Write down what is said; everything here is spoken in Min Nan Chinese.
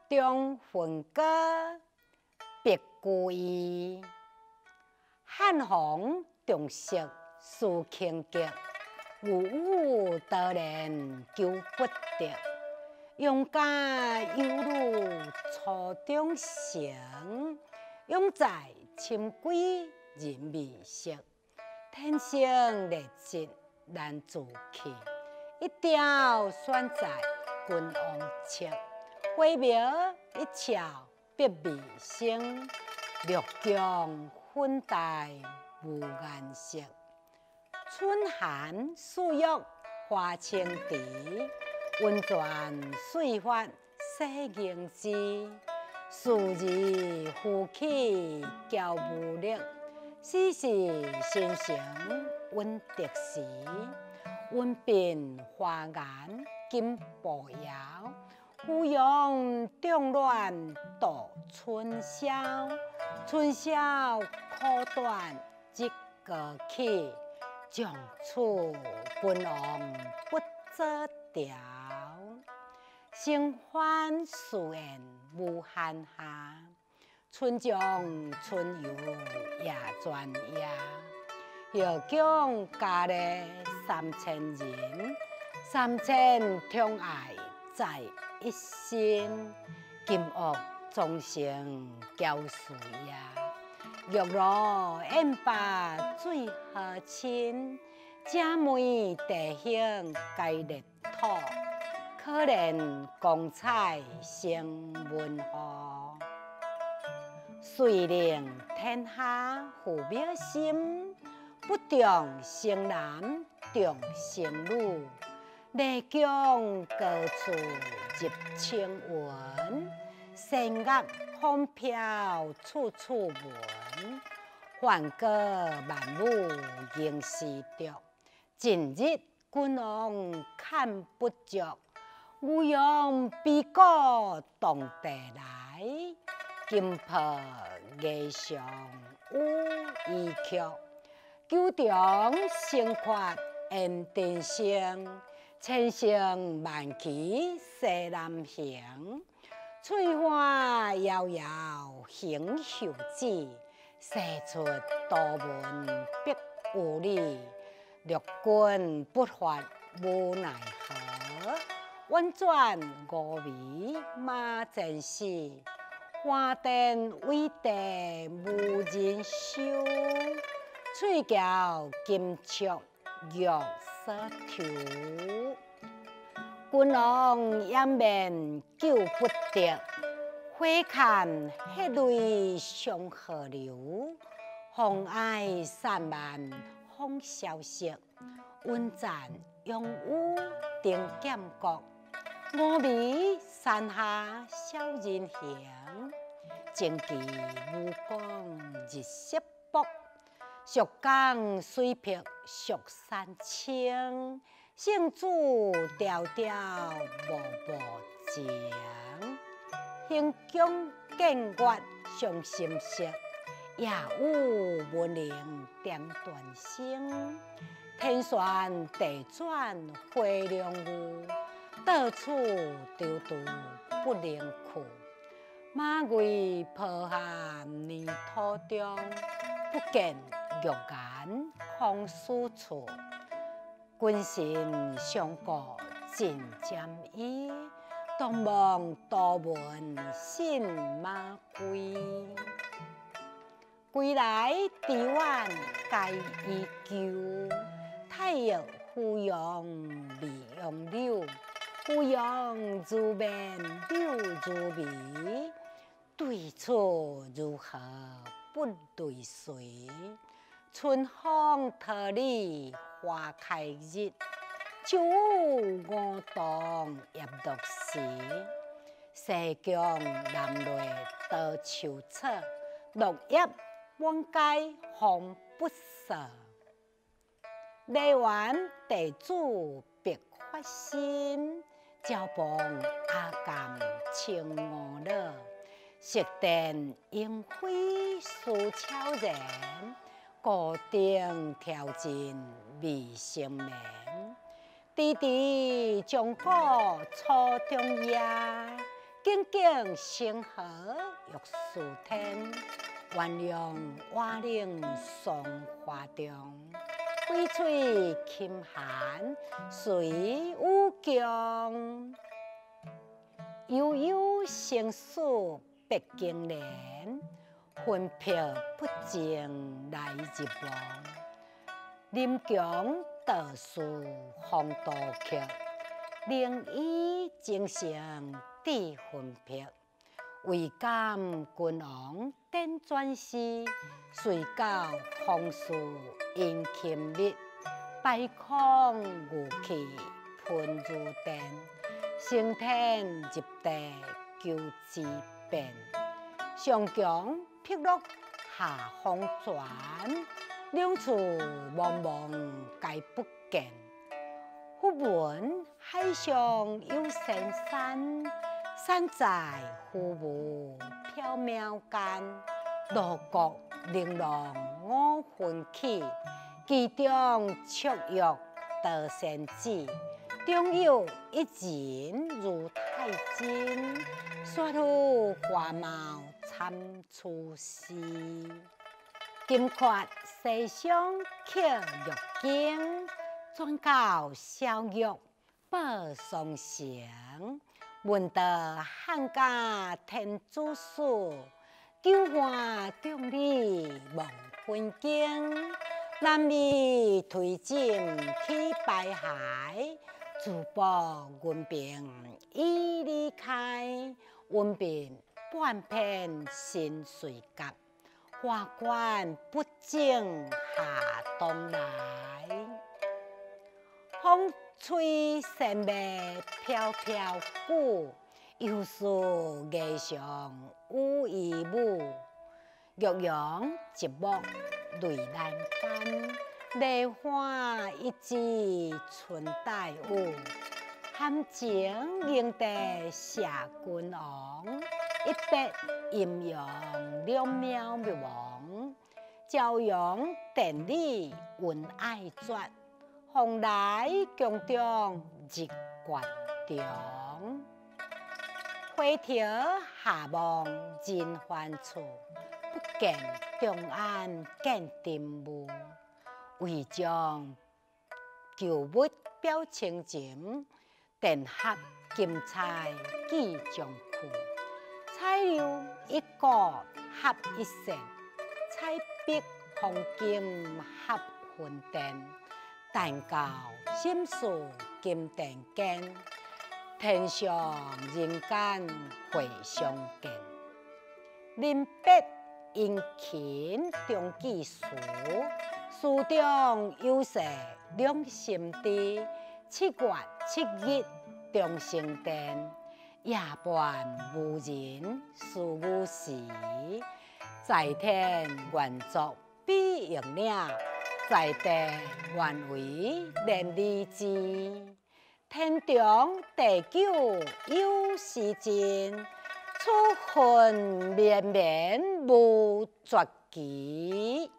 中分歌，白居易。汉皇重色思倾国，有雨多年求不得。永嘉有女初长成，永在深闺人未识。天生丽质难自弃，一朝选在君王侧。花苗一俏别未生，绿江粉黛无颜色。春寒四月花清池，温泉水发洗凝脂。四儿夫妻娇无力，死是新城稳得时。温鬢华颜金步摇，芙蓉冻暖度春宵。春宵苦短日过去，从此君王不做朝。生欢事宴无闲暇，春将春游也全夜。后宫佳丽3000人，三千宠爱在一身。金屋装成娇侍夜，玉炉宴罢醉和亲。姐妹弟兄皆热土，可怜光彩生门户。遂令天下父母心，不重生男重生女。丽宫高处入青云，仙乐风飘处处闻。弦歌万舞吟诗作，尽日君王看不足。牛羊比鼓动地来，金破牙上有衣曲。九重星缺烟尘生，千乘万骑西南行。翠花遥遥行袖子，西出都门必有礼。六军不发无奈何，婉转五味马前死。花灯伟地无人收，翠桥金粟玉锁头。君王掩面救不得，火看血泪相河流。风埃散漫风萧瑟，稳赞杨雨定剑阁。峨眉山下小人行，旌旗武功日色薄。蜀江水碧蜀山青，圣主迢迢无无情。行宫见月伤心色，夜雨闻铃点断声。天旋地转花凉雨，到处踌躇不能去。马嵬坡下泥土中，不见玉颜空思处。君臣相顾尽沾衣，东望都门信马归。归来池苑皆依旧，太液芙蓉未央柳，芙蓉如面柳如眉，对此如何不泪垂？春风桃李花开日，秋雨梧桐叶落时。西宫南落多秋草，落叶满街风不扫。梨园地主白发新，朝傍阿监青梧老。石殿莺飞思悄然，孤灯挑尽未成眠。迟迟钟鼓初中夜，景景星河玉似天，鸳鸯瓦岭霜花中，翡翠琴寒随雨强。悠悠生死别经年，魂魄不静来入梦。林强道士风度客，灵医精神智分别。唯感君王典转世，随教方士殷勤密，排空牛气喷如电，升天入地求之变。上强碧落下黄泉，两处茫茫皆不见。忽闻海上有仙山，山在浮雾缥缈间，楼阁玲珑五分起，其中绰约多仙子，中有一人如太真，雪肤华貌参差丝。金阙西厢刻玉京，转教小玉报双成。闻道汉家天主师，久旱众里望分经。南无推进去白海，珠宝银瓶已离开，温病半片心碎角，花冠不正下东来。风吹仙袂飘飘鼓，犹似崖上有姨母。玉阳一目泪难干，梨花一枝春带雨。含情迎得谢君王，一别阴阳两渺茫。朝阳殿里云爱绝，风来宫中日月长。回头下望人凡处，不见长安见尘雾。为将旧物表情情，殿合金钗记将去。彩柳一股合一线，彩笔黄金合魂殿。但教心事金殿间，天上人间会相见。临别殷勤终记事，书中有说两心知。7月7日中生殿，夜半无人思女时，在天愿作比翼鸟，在地愿为连理枝。天长地久有时尽，此恨绵绵无绝期。